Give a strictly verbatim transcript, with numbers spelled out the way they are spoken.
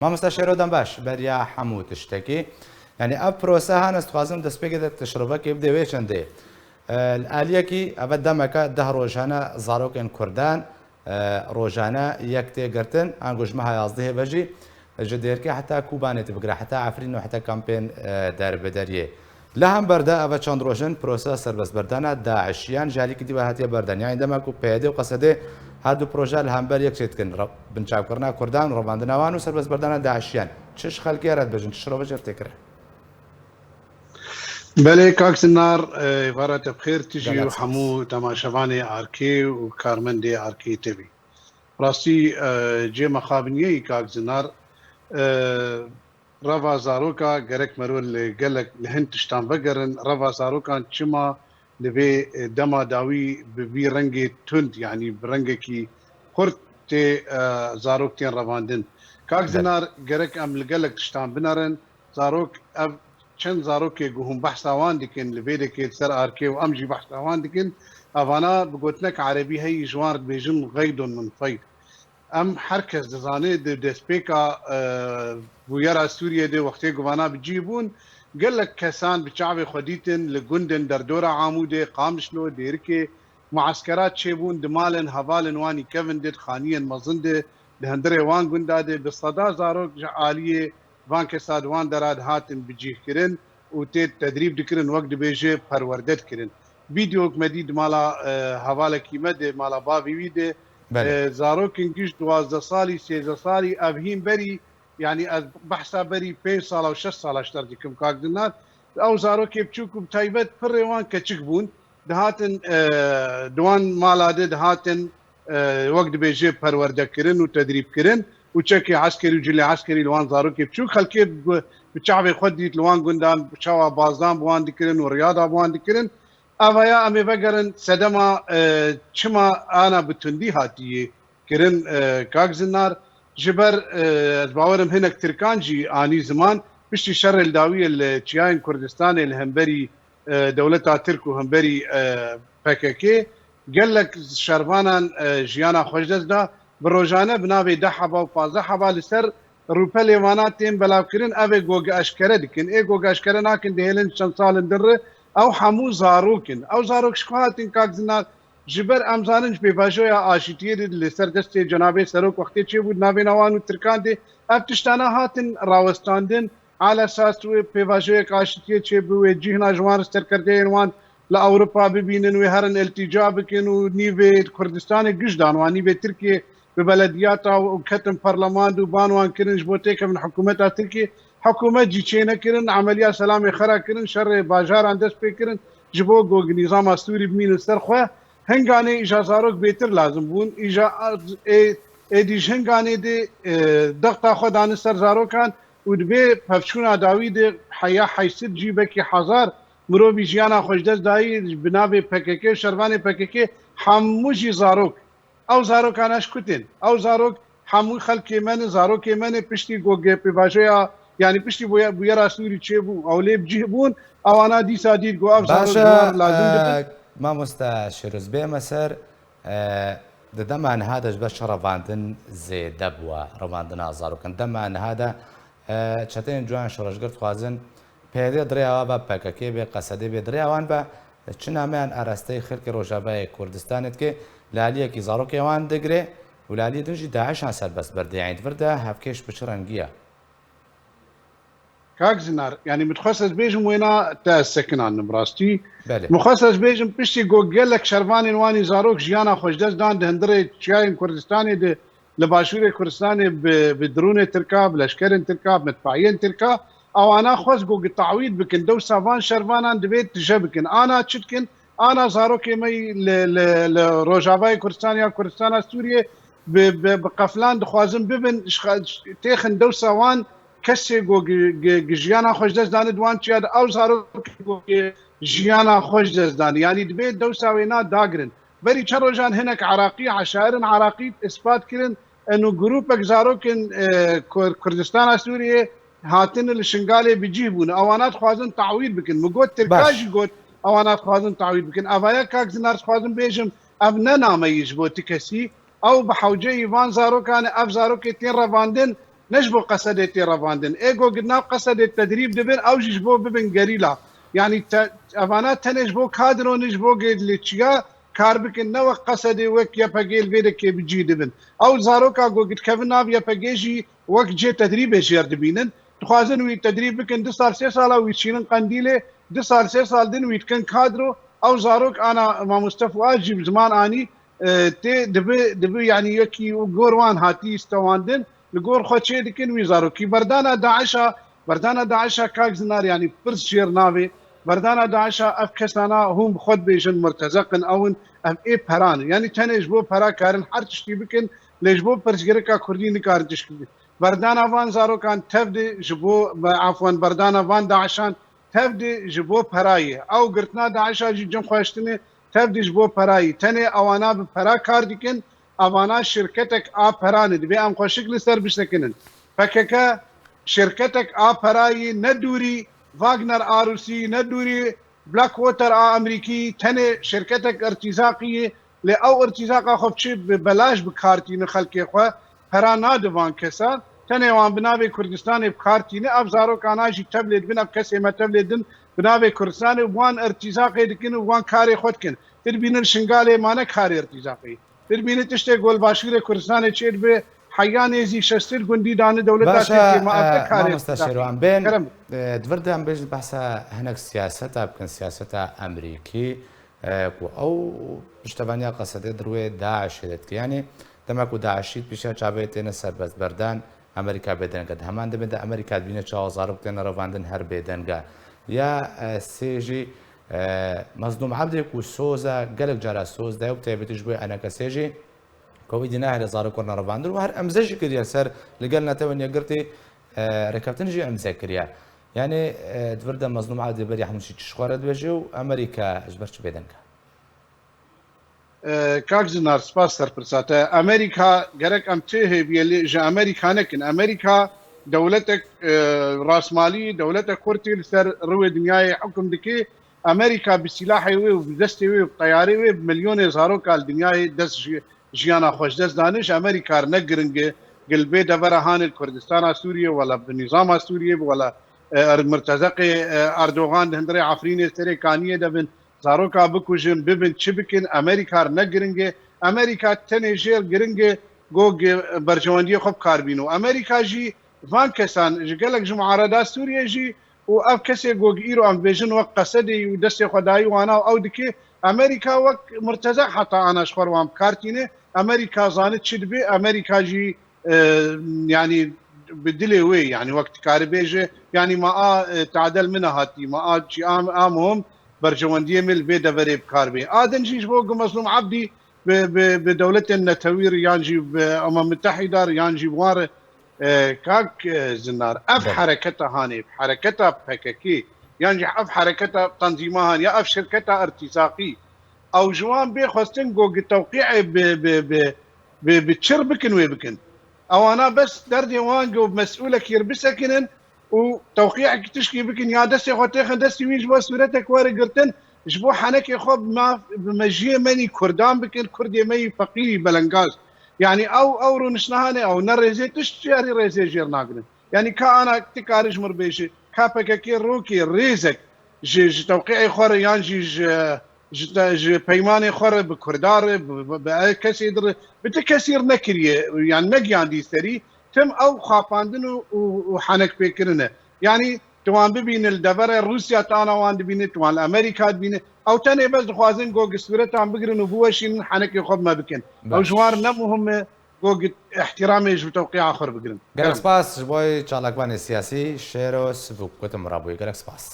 Mamosta Şêro, dem baş, beriya hemû tiştekî. Yanî ev prose han ez dixwazim destpêkê de tu şirovekê bidê wê çendê. E, li aliyekî eve demeke deh rojane zarokên Kurdan, e, rojane yek tê girtin, ango ji meha yazdehê ve jî ji Dêrkê heta Kobanê tu bigire, heta Efrîn û heta kampên, e, derbideriyê. Li hember de eve çend roj in prose serbestberdana DAIŞiyan ji alîkî dî ve hatiye berdan. Yanî dema ku PYD û QSD her du proje li hember yek çêdikin, re-, binçavkirina Kurdan û revandina wan û serbestberdana DAIŞiyan. Çi ji xelkê re dibêjin, çi şirove jê re tê kirin? Belê, kak Zinar, e, êvara te bi xêr, tu jî û hemû temaşevanê Arkê û karmendê Arkê T V. Rastî, e, cê mexabiniyeyî, kak Zinar, e, reva zaroka gerek mero li gelek, li hin tiştan vegerin. Reva zarokan çima li vê, e, dema dawî bi vî rengê tund, yanî bi rengekî xurt tê, e, zarok tên revandin? Kak Zinar, gerek em li gelek tiştan binerin. Zarok, ev çend zarokê ku hûn behsa wan dikin, li vê dekê li ser Arkê û em jî behsa wan dikin, evana bi gotinek erebî heyî ji wan re dibêjin xeydun min feyd. Em her kes dizane di destpêka, e, bûyera Sûriyê de wextê ku vana bi cih bûn, gelek kesan bi çavê xwe dîtin li gundên derdora Amûdê, Qamişlo, Dêrikê, mueskerat çêbûn, di malên hevalên wan î kevin de, di xaniyên mezin de, di hundirê wan gunda de, bi seda zarok ji aliyê van kesa di wan dera dihatin bicihkirin û tê tedrîb dikirin, wek dibêje perwerde dikirin. Vîdeok me dî di mala, e, hevalekî me de, mala bavê wî de, Belê. e, zarokên giş duwazdeh salî, sêzdeh salî, ev hîn berî, yanî ez behsa berî pênc sala û şeş sala ji te re dikim, kak Zinar. Ew zarokê biçûk û bi taybet pirê wan keçik bûn. Dihatin, e, di wan mala de dihatin, e, wek dibêje perwerdekirin û tedrîbkirin û çekê eskerî û cilê eskerî li wan zarokê biçûk. Xelkê bi, bi çavê xwe dît li wan gundan çawa bazdan bi wan dikirin û riyada bi wan dikirin. Evaya em ê vegerin sedema, e, çima ana bi tundî hatiye kirin, e, kak Zinar. Ji ber, e, ez bawerim hinek Tirkan jî anî ziman, piştî şerê li dawiyê li çiyayên Kurdistanê li hemberî, e, dewleta Tirk û hemberî, e, P K K, gelek şervanan, e, jiyana xwe ji dest da. Bi rojane bi navê deh heba û pazdeh heba li ser rûpelê vana tên belavkirin, ev ê gog eşkere dikin. Ê gog eşkere nakin, dihêlin çend salin din re. Ew hemû zarok in. Ew zarok ji ku hatin, kak Zinar? Ji ber em zanin ji pêvajoya aşîtiyê de li ser destê cenabê serok wextê çêbû, di navêna wan û Tirkan de ev tiştana hatin rawestandin. Alesas wê pêvajoyek aşîtiyê çêbû, wê cihna ji wan re serkerdeyên wan li Ewropa bibînin, wê herin iltîca bikin û nîvê Kurdistanê giş dan wan, nîvê Tirkiyê bi belediyata û ketin parleman û ban wan kirin ji bo têkevin hikûmeta Tirkiyê. Hikûmet jî çê nekirin, emeliya selamê xera kirin, şerê bajaran dest pê kirin, ji bo ku nîzama Sûrî bimînin ser xwe. Hinganê îja zarok bêtir lazim bûn. Îja ê, êdî ji hinganê de, e, dexta xwe dane ser zarokan û dibê pevçûna dawî de heya heysid cî belkî hezar mirovî jiyana xwe ji dest dayî, bi navê P K K û şervanê P K K hemû jî zarok. Ew zarokan eş kutin. Ew zarok hemû xelkê me ne, zarokê me ne, piştî ku ge-, pêvajoya, yanî piştî bûye-, bûyera Sûrî çêbû, ew lê bi cih bûn, ewana dîsa dît ku ev zarok Baş e, ji wan lazim dibin. e, mamoste Şêroz, bême ser, e, di dema niha de ji ber çi revandin zêde bûye, revandina zarokan. Dema niha de, e, çeteyên ciwan şoreşger dixwazin P Y D di rêya wan ve, P K K bê, Q S D bê, di rêya wan ve çi nameyan arasteyî xelkê Rojavayê Kurdistanê dike, li aliyekî zarokê wan digire û li aliyê din jî DAIŞan serbest berdê. Yanî di vir de hevkêş bi çi rengî ye? Kak Zinar, yanî min dixwest ez bêjim wêna te ez sekinandim rastî. Belê. Min xwest ez bêjim piştî ku gelek şervanên wan ê zarok jiyana xwe ji dest dan di hundirê çiyayên Kurdistanê de, li başûrê Kurdistanê bi, bi dronê tirka, bi leşkerên tirka, bi medfahiyên tirka, ewana xwest ku gi-, tawîd bikin. Dewsa van şervanan divê tije bikin. Ana çi dikin? Ana zarokê me yî li, li, li Rojavayê Kurdistanê ya Kurdistana Sûriyê bi, bi, bi qeflan dixwazin bibin, ji xe-, têxin dewsa wan kesê ku gi-, gi-, gi-, jiyana xwe ji dest dane di wan çiya de, ew zarokê ku gi-, jiyana xwe ji dest dane. Yanî divê dewsa wêna dagirin. Berî çend rojan hinek Iraqî, eşairên Iraqî ispat kirin, eno grûpek zarokên, e, Kur-, Kurdistana Sûriyê hatine li Şingalê bi cih bûne. Ewana dixwazin tawîr bikin. Min got, Tirka Baş. jî got, ewana dixwazin tawîr bikin. Evaya kak Zinar dixwazim bêjim, ev ne nameyî ji bo ti kesî. Ew bi hewceyî van zarokan e, ev zarokê tên revandin, Ne ji bo Qesedê tê revandin. Ê go di nav Qesedê tedrîb dibin, ew jî ji bo bibin gerîla. Yanî te, evana tenê ji bo kadro ne, ji bo gê li çiya kar bikin, ne wek Qesedê, wek Y P G li vê de kê bi cî dibin. Ew zaroka go dikevin nav Y P G jî wek cê tedrîbê jêr dibînin. Dixwazin wî tedrîb bikin, du sal, sê sala wî çînin Qendîlê, du sal, sê sal din wî dikin kadro. Ew zarok ana Mamoste Fuad jî bi ziman anî, e, tê dibi, dibi, yanî yekî gor wan hatî stewandin, li gor xwe çê dikin wî zarokî. Berdana DAIŞa, berdana DAIŞa kak Zinar, yanî pirs jêr navê. Berdana DAIŞa ev kesana hûn bi xwe dibêjin murtezeq in, ew in, ev ê peran in. Yanî tenê ji bo pera karin her tiştî bikin, lê ji bo pirsgirêka Kurdî nikarin tişt bikin. Berdana van zarokan tev de ji bo, afwan, berdana van DAIŞan tev de ji bo perayê. Ew girtina DAIŞa jî cin xweştine tev de ji bo perayê. Tenê ewana bi pera kar dikin, ewana şirketek a pera ne. Dibê em xweşik li ser bisekinin. P K K şirketek a perayê, ne dûrî Wagner a Rûsî, ne dûrî Blackwater a Amerîkî, tenê şirketek irtîzaqî ye. Lê ew irtîzaqa xwe biçe bi belaş bi kar tîne xelkê xwe, pera nade van kesa. Tenê wan bi navê Kurdistanê bi kar tîne. Ev zarokana jî tevlê dibin, ev kesê me tevlê din bi navê Kurdistanê û wan irtîzaqê dikin û wan karê xwe dikin. Tu dibînin Şingalê ma ne karê irtîzaqê. Tu dibînin tiştê gol başûrê Kurdistanê çê dibe, heya nêzî şeş sed gundî dane dewleta Baş e, Tirkiyê, ma ev ne e, karê mamoste irtîzaqê. Şêrwan, bên, Kerem. e, di vir de em bêjin behsa hinek siyaseta bikin, siyaseta Amerîkî, e, ku ew piştevaniya Qesedê di rûyê DAIŞê de dike. Yanî dema ku DAIŞî pişiya çavê têne serbestberdan, Amerîka bêdeng e. Di heman demê de Amerîka dibîne çawa zarok têne revandin her bêdeng e. Ya, e, sê jî, e, Mezlûm Ebdê ku soz e, gelek cara soz de, û bi taybetî ji bo enekesê jî, ku êdî nahêle zarok werine revandin û her emze jî kiriye ser li gel Netewên Yekgirtî, e, rêkeftin jî emze kiriye. Yanî, e, di vir de Mezlûm Ebdê beriya hemû jî çi ji xwe re dibêje û Amerîka ji ber çi bêdeng e? E, kak Zinar, spas ser pirsa te. Amerîka, gerek em tê hêviyê lê ji Amerîka nekin. Amerîka dewletek, e, rasmalî, dewletek kurtî li ser rûyê dinyayê hukm dike. Amerîka bi sîlahê wê û bi destê wê û bi teyarê wê bi milyonê zaroka li dinyayê dest ji, jiyana xwe ji dest dane. Ji Amerîka re ne giring e, gil bê devera hanê li Kurdistana Sûriyê, wela bi nîzama Sûriyê, wela, e, er-, mirtezeqê, e, Erdogan di hundirê Efrînê serê kaniyê de bin. Zaroka bikujin, bibin, çi bikin, Amerîka re ne giring e. Amerîka tenê jêr giring e, go ge-, berjewendiyê xwe bi kar bîno. Amerîka jî van kesan ji gelek ji muareda Sûriyê jî û ev kesê go îro em bêjin wek Qesedê û destê xwe dayî wana û ew dike, Amerîka wek murtezeq heta ana ji xwe re wan bi kar tîne. Amerîka zanî çi dibe, Amerîka jî e, yanî bi dilê wê, yanî wek dikare bêje, yanî ma a, e, tadel min e hatî, ma a çi a, a muhim berjewendiyê min li vê deverê bi kar bê. A din jî ji bo ku Mezlûm Ebdî bi, bi, bi dewletên netewî re yan jî bi Umem Mitehîda re yan jî bi wan re, e, kak, e, Zinar, ev Belê. hereketa hanê, hereketa P K K, yan jî ev hereketa tenzîma han, ya ev şirketa irtîsaqî, ew ji wan bê xwestin ku gi tewqî'ê bi, bi, bi, bi, bi çir bikin wê bikin. Ewana bes derdê wan ku mesûlekî re bisekinin û tewqî'ekî tişkî bikin ya destê xwe têxin destî wî ji bo sûretek were girtin, ji bo henekê xwe bi maf-, bi mejiyê menî Kurdan bikin, Kurdê me yî feqîrî belengaz. Yanî ew, ew rûniştnehane ew ne rêzê tişt jî erî rêzê jêr nagrin. Yanî ka ana ti karî ji mir bêjî, ka P K K rokê rêzek ji, ji tewqî'ê xwe re yan jî ji, ji te-, ji peymanê xwe re bi Kurda re, bi, bi, bi ev kesê di re, bi ti kesî re nekiriye, yan negiyandî serî, tim ew xapandin û, û, û henek pêkirin e. Yanî tu wan bibîne li devera Rûsya, tu ana wan dibîne, tu wan li Amerîka dibîne. Ew tenê bes dixwazin gog sûretan bigirin û biweşînin henekê xwe bi me bikin. Ew ji wan re ne muhim e. Go git ihtiramê ji tewqîa xwe bigirin. Gelek spas ji bo çalakvanê siyasî Şêro Sivûk, gotim rabûyê. Gelek spas.